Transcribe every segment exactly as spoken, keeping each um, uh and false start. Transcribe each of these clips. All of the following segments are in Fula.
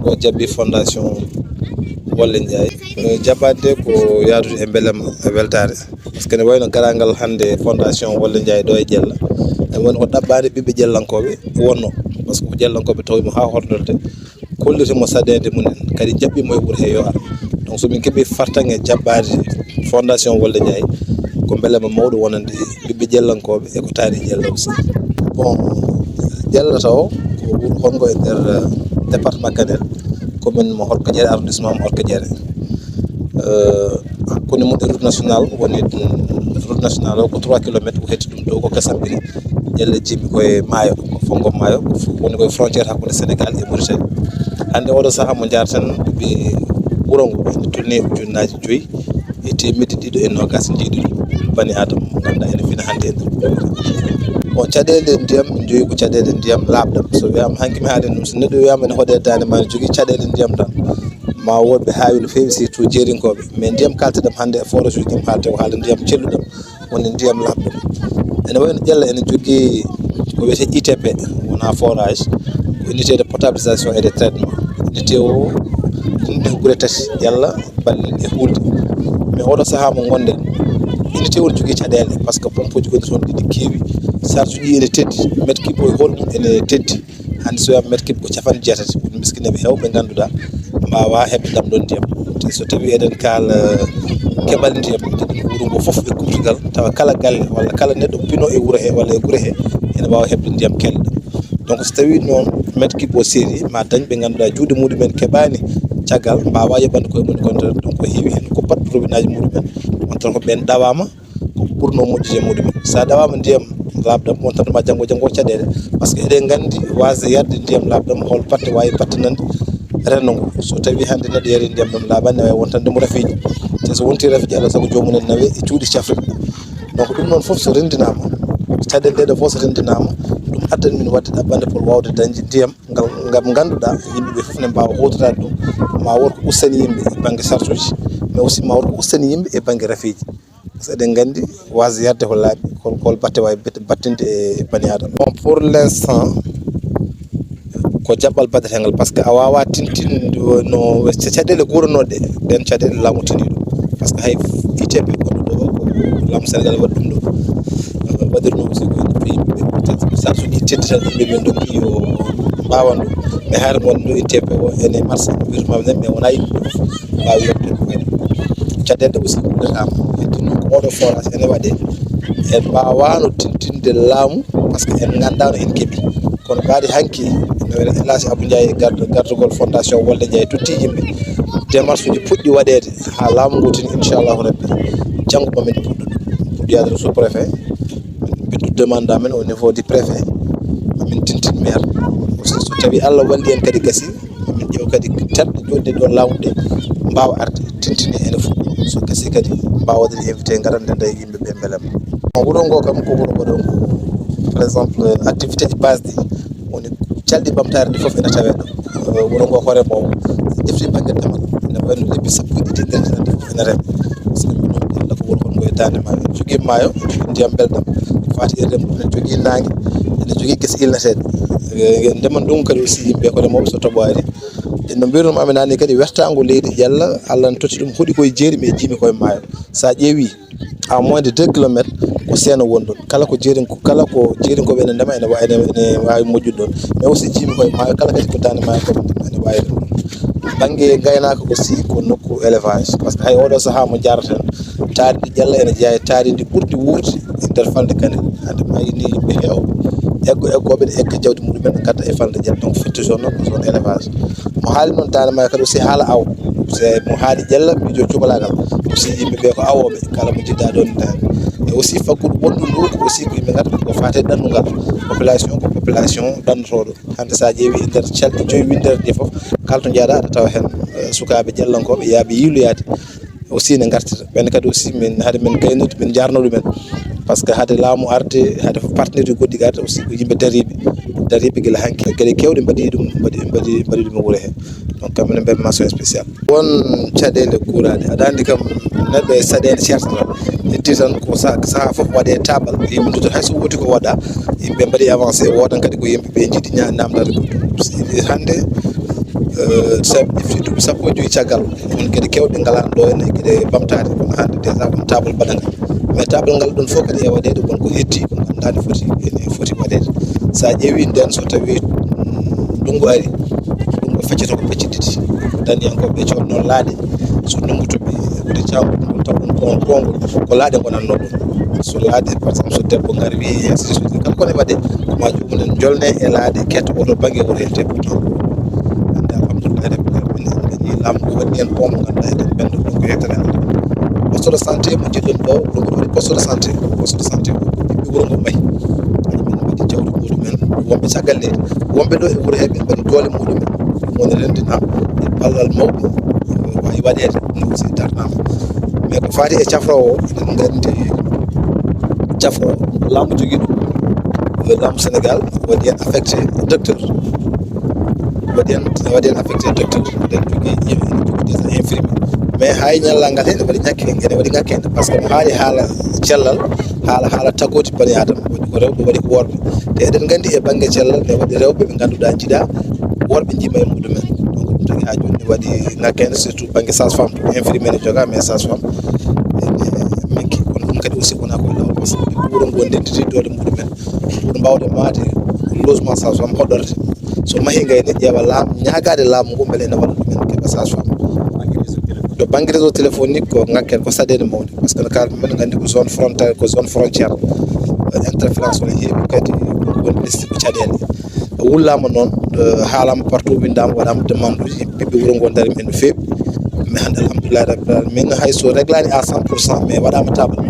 Ko jaɓɓi fondation Wolle Njaay. Eh, jaɓɓaade ko yahdude e mbelema e weltaare. Parce que ne wayno garaangal hannde fondation Wolle Njaay ɗo e Jella. E woni ko ɗaɓɓaade ɓiɓɓe Jellankooɓe wonno. Parce que ko Jellankooɓe tawi mo haa hortorde. Kollirta mo saɗeende mum en. Kadi jaɓɓi mo e wuro he yo ar. Donc so min keɓi fartaŋŋe jaɓɓaade fondation Wolle Njaay, ko mbelema mawɗo wonande ɓiɓɓe Jellankooɓe e ko taari Jella aussi. Bon, Jella taw ko wuro hongo e nder, eh, département Kanel, commune mo Horkadiéré, arrondissement mo Horkadiéré. Eh, hakkunde mum e route nationale woni, mm, route nationale o ko trois kilomètres, ko hetti ɗum ɗo ko Kasambiri. Jella jimi koye maayo, ko fongo maayo, ko fu-, woni koye frontière hakkunde Sénégal e Mauritanie. Hannde oɗo sahaa mo njaarten ɓe wuro ngo, ene tolni ujunnaaji joyi e teemedde ɗiɗo e noogaas njiiɗi ɗum bani Adama mo ngannduɗaa ene fina hannde e nder wuro. Bon, caɗeele ndiyam joyi ko caɗeele ndiyam laaɓɗam. So wiyaama hanki mi haali ɗum, so neɗɗo wiyaama ene hoɗe daande ma ne jogii caɗeele ndiyam tan, ma wood ɓe haawi no feewi, surtout jeerinkooɓe. Mais ndiyam kalteɗam hannde e forage uji ɗam haalte ko haala ndiyam celluɗam, woni ndiyam laaɓɗam. Ene wayno Jella ene jogii ko wiyetee I T P, wonaa forage, ko unité de potabilisation et de traitement. Unité o, ɗum ko gure tati, Jella, Ballel e Hulde. Mais oɗo sahaa mo ngonɗen, unité o ne jogii caɗeele, parce que pompe uji gonɗi toon ɗiɗi keewi, charge uji ene teddi, mètre cube o e hoore mum ene teddi. Hannde so wiyaama mètre cube ko capanɗe jeetati, woni miskineeɓe heewɓe ngannduɗaa mbaawa heɓde ɗam ɗon ndiyam. Te so tawii eɗen kaala keɓal ndiyam, njiɗen wuro ngo fof e kuutorgal, tawa kala galle walla kala neɗɗo pino e wuro he walla e gure he, ene waawa heɓde ndiyam kelɗo. Donc so tawii noon mètre cube o seeri, ma dañ ɓe ngannduɗaa juuɗe muɗumen keɓaani caggal, mbaawa yoɓande koye mum compteur. Donc o heewi heen ko pat robinaaji muɗumen, on tan ko ɓeen ɗawaama, ko ɓurno moƴƴude e muɗum. So a ɗawaama ndiyam laaɓɗam, wontanto ma janngo janngo caɗeele, parce que eɗen nganndi waasde yarde ndiyam laaɓɗam, hol batte waawi battinande renndo ngo. So tawii hannde neɗɗo yari ndiyam ɗam laaɓaani, ne waawi wontande mo rafiiji. Te so wontii rafiiji, alaa sago joomum en nawe e cuuɗi cafrirɗi. Donc ɗum noon fof so renndinaama, caɗeele ɗee ɗoo fof so renndinaama, ɗum addan min waɗde ɗaɓɓande pour waawde dañde ndiyam ngal, ngam ngannduɗaa yimɓe ɓee fof ne mbaawa huutoraade ɗum. Ma won ko ustani yimɓe e bannge sartuuji, mais aussi ma won ko ustani yimɓe e bannge rafiiji. Parce que eɗen nganndi waasde yarde ko laaɓi, hol, hol batte waawi bat-, battinde e bani Aadama. Bon, pour l'instant, ko jaɓɓal baɗeteengal, parce que a waawaa tintinde no ca-, caɗeele guuranooɗe, ɗeen caɗeele laamu tini ɗum. Parce que hay I T P gonɗo ɗo, ko laamu Senegaal waɗi ɗum ɗo. Waɗirno aussi ko yimɓe ɓe, peut-être, so suuɗi teddi tan, yimɓe ɓe ndokki yo mbaawan ɗum. Mais hay ngon ɗo I T P o, ene marché, environnement ɓe, mais wonaa yimɓe fof mbaawi yettude ko waɗi. Caɗeele aussi uddataama. Heddi noon ko oɗo forage ene waɗe. En mbaawaano tintinde laamu, parce que en nganndaano en keɓi. Kono mbaadi hanki, no wiyetee El Hadji Abou Ndiaye, gardo-, gardugol fondation Wolde Ndiaye, totti yimɓe. Démarche uji puɗɗi waɗeede haa laamu ngu tini, inchallahu rabbi. Janngo ma min puɗɗo ɗum. Puɗɗo yaade sous préfet. Ɓe demande amen au niveau du préfet. Min tintin maire. So, so tawi Allah walli en kadi gasi, min ƴeewa kadi terɗe joɗɗe ɗo laamu ɗe mbaawa arde tintine ene fuɗɗi. So gasi kadi mbaawa waɗde invité, ngaran nde nde yimɓe ɓe mbelema. Wuro ngo kam ko wuro mbaɗo, par exemple, activité de base ɗi woni calɗi ɓamtaare ɗi fof ene tawee ɗo. Eh, wuro ngo hoore mum, so ƴefti bannge demal, ene wayno lebbi sappo e ɗiɗi nder ene fof ene rema. Parce que ɗum ɗon ko wuro kon ngo e daande maayo. Ene jogii maayo, ene jogii ndiyam belɗam. Faati e remru, ene jogii naange, ene jogii gese ilnateeɗe. Eh, ndema ndungu kadi aussi yimɓe ko remooɓe so toɓo ari. E no mbirunoo mi naane kadi wertaango leydi Yalla, Allah ne totti ɗum, hoɗi koye jeeri, mais jiimi koye maayo. So a ƴeewi, à moins de deux kilomètres ko seeno woni ɗon. Kala ko jeerin-, kala ko jeerinkooɓe ene ndema ene wa-, ene, ene waawi moƴƴude ɗon. Mais aussi jiimi koye maayo, kala kadi ko daande maayo ko ene waawi ɗon. Bannge ngaynaaka aussi ko nokku élevage, parce que hay oɗo sahaa mo njaaraten, taariindi Yalla ene jeyaa e taariindi ɓurndi wuurde e nder falnde Kanel. Hannde maa yini yimɓe heewɓe, eggo-, eggooɓe ne egga jawdi muɗumen, ne ngadda e falnde Yalla, donc fettu zone o ko zone élevage. Mo haali noon daande maayo kadi aussi haala awo. Se mo haali Yalla, miijo cubalaagal. Aussi yimɓe ɓe ko awooɓe, kala mo njiɗɗaa ɗoon ne. E aussi faggudu wondu ndu ko aussi ko yimɓe ngadda ko faati e ɗannungal. Population ko population ɗannotooɗo. Hannde so a ƴeewi e nder calɗi joyi winndere ɗi fof, kala to njahɗaa aɗa tawa heen, eh, sukaaɓe Yallankooɓe yaaɓe yiiloyaade. Aussi ne ngartira. Ɓeen kadi aussi min, hade min gaynude, min njaarnoo ɗumen. Parce que hade laamu arde, hade fof partenaire goɗɗi arde aussi ko yimɓe dariiɓe. Dariiɓe gila hanki. Geɗe keewɗe mbaɗi ɗum, mbaɗi, mbaɗi, mbaɗi ɗum e wuro he. Donc, kam minen mbaɗi mention spéciale. Won caɗeele kuuraaɗe. Aɗa anndi kam neɗɗo e saɗeende ceertata. Heddi tan ko sa-, sahaa fof waɗe taabal. Yimɓe ndutto hay so woodi ko waɗa. Yimɓe mbaɗi avancé. Woodan kadi ko yimɓe ɓe njiɗi ña-, namdade ko. Hannde Eh, so ɓe ƴefti duuɓi sappo e joyi caggal, won geɗe kewɗe ngalaano ɗo, ene geɗe ɓamtaade, kono hannde déjà won taabal mbaɗangal. Mais taabal ngal ɗon fof kadi e waɗeede, won ko hetti, ko ngannduɗaa ne foti, ene foti waɗeede. So a ƴeewi nden, so tawi, mm, ndunngu ari, ndunngu feccata ko pecce ɗiɗi. Ko dañiyankooɓe ɓe codno laaɗe, so ndunngu toɓi, woni caangol ngol, taw ɗum ko on poongol, ko laaɗe ngonatno ɗum. So laaɗe, par exemple, so debbo ngari, wi, ainsi de suite, kala ko ne waɗe, ko ma joomum en jolne e laaɗe, ketta oto bannge, oto hette pourtant. Hannde, alhamdulillahi rabbil alamin, en dañi laamu ko waɗi en pont mo ngannduɗaa eɗen ɓenndo ɗum ko yettere Allah. Poste de santé mo jiɗɗon ɗo, ɗum ko waɗi poste de santé, poste de santé ko ɓiɓɓe wuro ngo mahi. Min mbaɗi jawdi muɗumen, wonɓe caggal leydi, wonɓe ɗo e wuro he ɓe mbaɗi doole muɗumen. Ɗum woni renndina e ballal mawɓe, waawi waɗeede, ɗum aussi darnaama. Mais ko faati e cafro o, eɗen nganndi cafro o, laamu jogii ɗum. Laamu Sénégal waɗi heen affecté docteur. Waɗi heen, waɗi heen affecté docteur. Eɗen jogii, eɗen jogii déjà infirmier. Mais hay ñallal ngal heen, ene waɗi ñakke, ene waɗi ŋakke heen. Par ce que no haali haala cellal, haala, haala taggooti bani Aadama. Waɗi ko rewɓe, waɗi ko worɓe. Te eɗen nganndi e bannge cellal, ne waɗi rewɓe ɓe ngannduɗaa njiɗaa, worɓe njiima e muɗumen. Donc, ɗum tagi haa jooni ne waɗi ŋakke heen, surtout bannge sage-femme. Infirmier ne jogaa, mais sage-femme, ene manki. Kono ɗum kadi aussi wonaa ko e laawol, par ce que ɓiɓɓe wuro ngo ndennditi doole muɗumen. Pour mbawde maade logement sage-femme hoɗorde. So mahi ngay ne ƴeewa laamu, ñaagaade laamu ngu mbele ene waɗa ɗumen keɓa sage-femme. To bannge réseau téléphonique ko ngakken ko saɗeede mawde. Par ce que no kaalmi men nganndi ko zone frontière, ko zone frontière. Euh, interférence ne heewi kadi woni liste ko caɗeele. Wullaama noon, euh, haalaama partout, winndaama, waɗaama demande uji, ɓiɓɓe wuro ngo ndarii heen no feewi. Mais hannde alhamdulillahi rabbil alamin, hay so reglaani à cent pour cent, mais waɗaama taabal.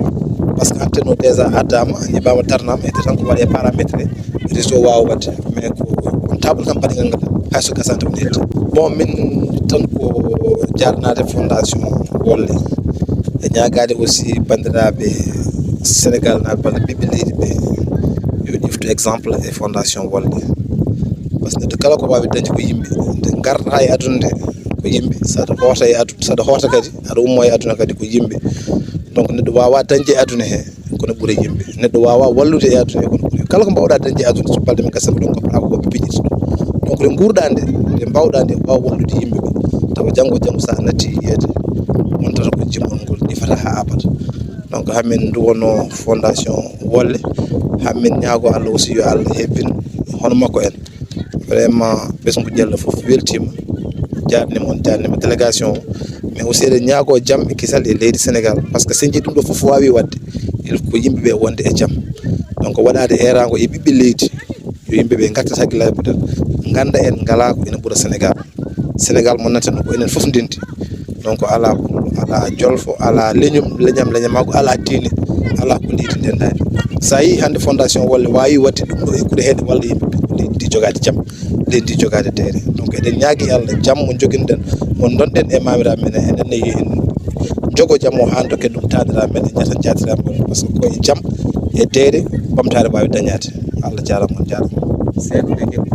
Par ce que antenne o déjà addaama, njiɓaama, darnaama, hedde tan ko waɗe paramétré, réseau waawa waɗde. Mais ko, ko taabal tan mbaɗi ngal ngal, hay so gasante woni hedde. Bon, min tan ko jaarnaade fondation Wolle. E ñaagaade aussi banndiraaɓe Sénégal naaɓe walla ɓiɓɓe leydi ɓe yo ƴeftu exemple e fondation Wolle. Par ce que neɗɗo kala ko waawi dañde ko yimɓe. Nde ngarɗaa e aduna nde ko yimɓe. Saɗa hoota e aduna, saɗa hoota kadi, aɗa ummo e aduna kadi ko yimɓe. Donc neɗɗo waawaa dañde e aduna he kono ɓuri yimɓe. Neɗɗo waawaa wallude e aduna he kono ɓuri. Kala ko mbaawɗaa dañde e aduna, so balɗe mum gasa ko ɗon ko ɓe piƴata ɗum. Donc nde nguurɗaa nde, nde mbaawɗaa nde, waaw wallude yimɓe ɓe. Tawa janngo, janngo so a natti yiyeede, wontata ko jimol ngol ñifata haa abada. Donc haa min nduwono fondation Wolle, haa min ñaago Allah aussi yo Allah hebbin hono makko en. Vraiment, ɓesngu Ƴello fof weltiima, jaarniima on, jaarniima délégation o. Mais aussi eɗen ñaago jam e kisal e leydi Sénégal. Par ce que so en njiɗi ɗum ɗo fof waawi waɗde, il faut ko yimɓe ɓe wonde e jam. Donc waɗaade eeraango e ɓiɓɓe leydi, yo yimɓe ɓe ngartat hakkillaaji mumen, ngannda en ngalaa ko ene ɓura Sénégal. Sénégal mo nanten ɗo ko enen fof ndenndi. Donc alaa pullo, alaa jolfo, alaa leñum, leñam, leñamaagu, alaa diine, alaa ko leydi ndenndaani. So a yii hannde fondation Wolle waawi waɗde ɗum ɗo e gure heeɗe walla yimɓe ɓe, ko leydi ndi jogaade jam, leydi ndi jogaade deere. Donc eɗen ñaagi Allah jam mo njoginɗen, mo ndonɗen e maamiraaɓe men, enen ne yo en njogo jam o haa dokken ɗum taaniraaɓe men e ñaata jaatiraaɓe men. Par ce que ko e jam e deere ɓamtaare waawi dañaade. Allah jaaraama, on jaaraama. Seeɗa ɓe njeɗi.